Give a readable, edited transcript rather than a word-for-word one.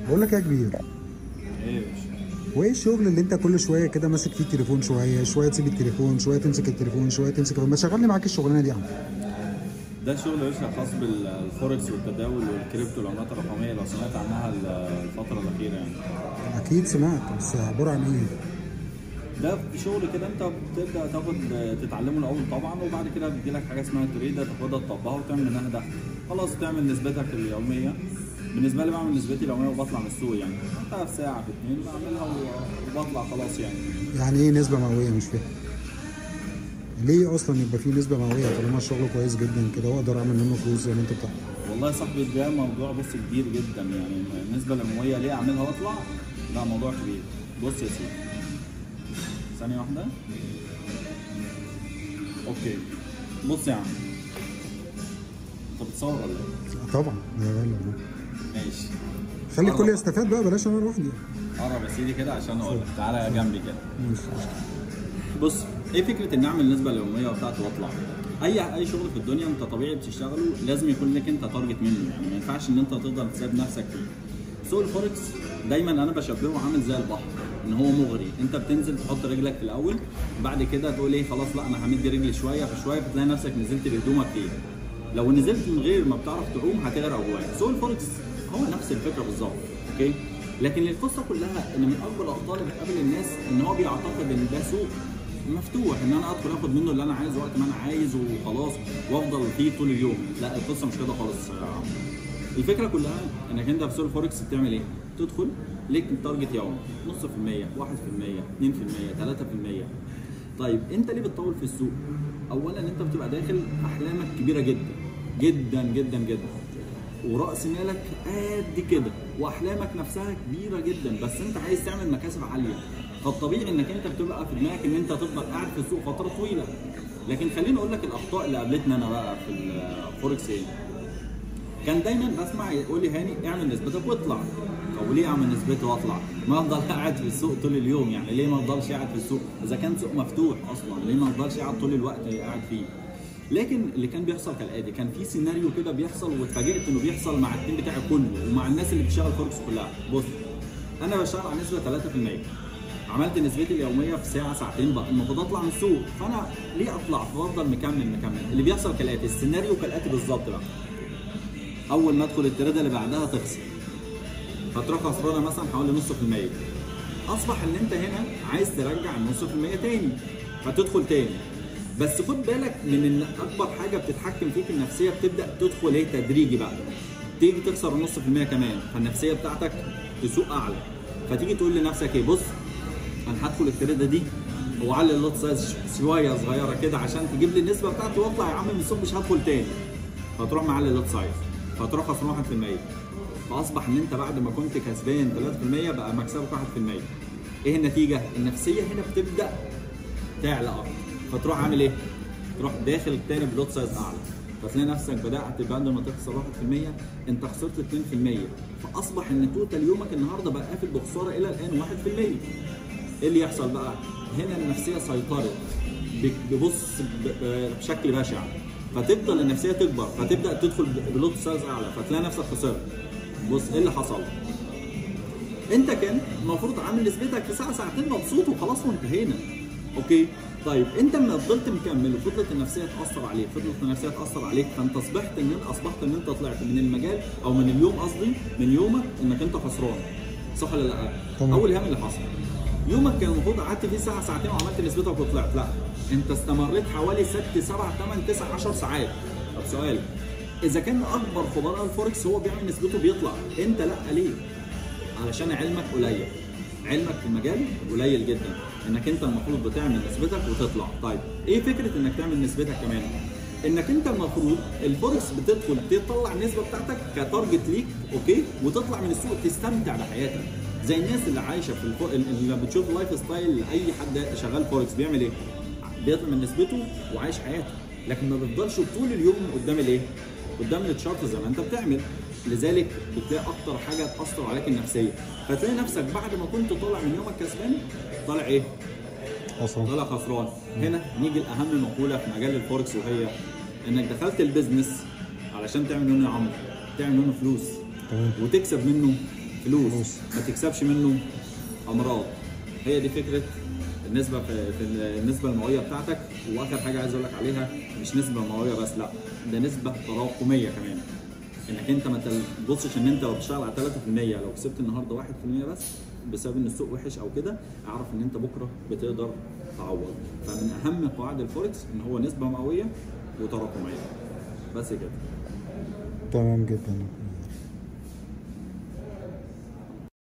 بقول لك يا كبير، ايه يا باشا؟ وايه الشغل اللي انت كل شوية كده ماسك فيه التليفون؟ شوية شوية تسيب التليفون، شوية تمسك التليفون، شوية تمسك. ما شغلني معاك الشغلانة دي يا عم. ده شغل يا باشا خاص بالفوركس والتداول والكريبتو، العملات الرقمية لو سمعت عنها الفترة الاخيرة يعني. اكيد سمعت، بس عبارة عن ايه؟ ده شغل كده انت بتبدا تاخد تتعلمه الاول طبعا، وبعد كده بتجيلك حاجة اسمها تريده تاخدها تطبقها وتعمل منها دخل. خلاص تعمل نسبتك اليومية. بالنسبة لي بعمل نسبتي اليومية وبطلع من السوق يعني، حتى في ساعة في اتنين بعملها وبطلع خلاص يعني. يعني ايه نسبه مئوية؟ مش فاهم ليه اصلا يبقى في نسبه مئوية طالما الشغل كويس جدا كده واقدر اعمل منه فلوس زي ما انت بتعمل. والله يا صاحبي ده موضوع بص كبير جدا يعني. النسبة المئويه ليه اعملها واطلع؟ لا موضوع كبير. بص يا سيدي، ثانية واحدة. okay بص يا عم، انت بتصور ولا ايه؟ طبعا يلا ماشي، خلي الكل يستفاد بقى، بلاش انا لوحدي. قرب يا سيدي كده عشان اقول لك، تعالى جنبي كده. ماشي. بص ايه فكرة ان اعمل النسبة اليومية بتاعتي واطلع؟ اي شغل في الدنيا انت طبيعي بتشتغله لازم يكون لك انت target منه، يعني ما ينفعش ان انت تفضل تسيب نفسك فيه. سوق الفوركس دايما انا بشبهه عامل زي البحر، ان هو مغري، انت بتنزل تحط رجلك في الاول، بعد كده تقول ايه خلاص لا انا همد رجلي شوية في شوية، فتلاقي نفسك نزلت بهدومك فيه. لو نزلت من غير ما بتعرف تعوم هتغرق جواك. سوق الفوركس هو نفس الفكرة بالظبط، okay؟ لكن القصة كلها ان من اكبر الاخطاء اللي بتقابل الناس ان هو بيعتقد ان ده سوق مفتوح، ان انا ادخل اخد منه اللي انا عايزه وقت ما انا عايز وخلاص وافضل فيه طول اليوم. لا القصة مش كده خالص. الفكرة كلها انك انت في سوق الفوركس بتعمل ايه؟ تدخل ليك target يومي 0.5%، 1%، 2%، 3%. طيب انت ليه بتطول في السوق؟ اولا انت بتبقى داخل احلامك كبيرة جدا جدا جدا جدا، وراس مالك قد كده، واحلامك نفسها كبيرة جدا، بس انت عايز تعمل مكاسب عالية. فالطبيعي انك انت بتبقى في دماغك ان انت تفضل قاعد في السوق فترة طويلة. لكن خليني اقول لك الاخطاء اللي قابلتنا انا بقى في الفوركس ايه. كان دايما بسمع يقول لي هاني اعمل نسبتك واطلع. طب وليه اعمل نسبتي واطلع؟ ما افضل قاعد في السوق طول اليوم يعني، ليه ما افضلش قاعد في السوق؟ اذا كان سوق مفتوح اصلا ليه ما افضلش قاعد طول الوقت قاعد فيه؟ لكن اللي كان بيحصل كالاتي، كان في سيناريو كده بيحصل واتفاجئت انه بيحصل مع ال team بتاعي كله ومع الناس اللي بتشتغل فوركس كلها. بص انا بشتغل على نسبه 3%، عملت نسبتي اليومية في ساعة ساعتين بقى المفروض اطلع من السوق، فانا ليه اطلع؟ فافضل مكمل. اللي بيحصل كالاتي، السيناريو كالاتي بالظبط بقى. اول ما ادخل التريده اللي بعدها تخسر، فتروح خسرانة مثلا حوالي 0.5%. اصبح ان انت هنا عايز ترجع ال 0.5% تاني، فتدخل تاني. بس خد بالك من ان اكبر حاجة بتتحكم فيك النفسية، بتبدا تدخل ايه تدريجي بقى، تيجي تخسر 0.5% كمان، فالنفسيه بتاعتك تسوق اعلى، فتيجي تقول لنفسك ايه بص انا هدخل التريده دي واعلي ال lot size شوية صغيرة كده عشان تجيب لي النسبة بتاعتي واطلع يا عم من السوق مش هدخل تاني. فتروح معلي ال lot size، فتروح خسران 1%. فاصبح ان انت بعد ما كنت كسبان 3% بقى مكسبك 1%. ايه النتيجة؟ النفسية هنا بتبدا تعلى اكتر، فتروح عامل ايه؟ تروح داخل تاني ب lot size اعلى، فتلاقي نفسك بدات بعد ما تخسر 1% انت خسرت 2%، فاصبح ان total يومك النهارده بقى قافل بخسارة الى الان 1%. ايه اللي يحصل بقى؟ هنا النفسية سيطرت ببص بشكل بشع، فتفضل النفسية تكبر، فتبدا تدخل ب lot size اعلى، فتلاقي نفسك خسرت. بص ايه اللي حصل؟ انت كان المفروض عامل نسبتك في ساعة ساعتين مبسوط وخلاص وانتهينا. okay؟ طيب انت لما فضلت مكمل وفضلت النفسية تاثر عليك، فضلت النفسية تاثر عليك، فانت اصبحت ان انت طلعت من المجال او من اليوم، قصدي من يومك انك انت خسران. صح ولا لا؟ اول هم اللي حصل يومك كان المفروض قعدت فيه ساعة ساعتين وعملت نسبتك وطلعت، لا انت استمريت حوالي 6 7 8 9 10 ساعات. طب سؤال، اذا كان اكبر خبراء الفوركس هو بيعمل نسبته بيطلع، انت لا ليه؟ علشان علمك قليل، علمك في المجال قليل جدا، انك انت المفروض بتعمل نسبتك وتطلع. طيب ايه فكرة انك تعمل نسبتك كمان؟ انك انت المفروض الفوركس بتدخل تطلع النسبة بتاعتك ك target ليك، okay، وتطلع من السوق تستمتع بحياتك زي الناس اللي عايشه في اللي بتشوف lifestyle اي حد شغال فوركس بيعمل ايه؟ بيطلع من نسبته وعايش حياته، لكن ما بيفضلش طول اليوم قدام الايه؟ قدام ال chart زي ما انت بتعمل. لذلك بتلاقي اكتر حاجة تاثر عليك النفسية، فتلاقي نفسك بعد ما كنت طالع من يومك كسبان طالع ايه؟ خسران. طالع خسران. هنا نيجي لاهم مقولة في مجال الفوركس، وهي انك دخلت ال business علشان تعمل منه يا عمرو، تعمل منه فلوس وتكسب منه فلوس، ما تكسبش منه امراض. هي دي فكرة النسبة في النسبة المئويه بتاعتك. واخر حاجة عايز اقول لك عليها، مش نسبه مئوية بس، لا ده نسبه تراكمية كمان، انك انت ما تبصش ان انت لو بتشتغل على 3% لو كسبت النهارده 1% بس بسبب ان السوق وحش او كده، اعرف ان انت بكره بتقدر تعوض. فمن اهم قواعد الفوركس ان هو نسبه مئوية وتراكميه بس كده. تمام جدا.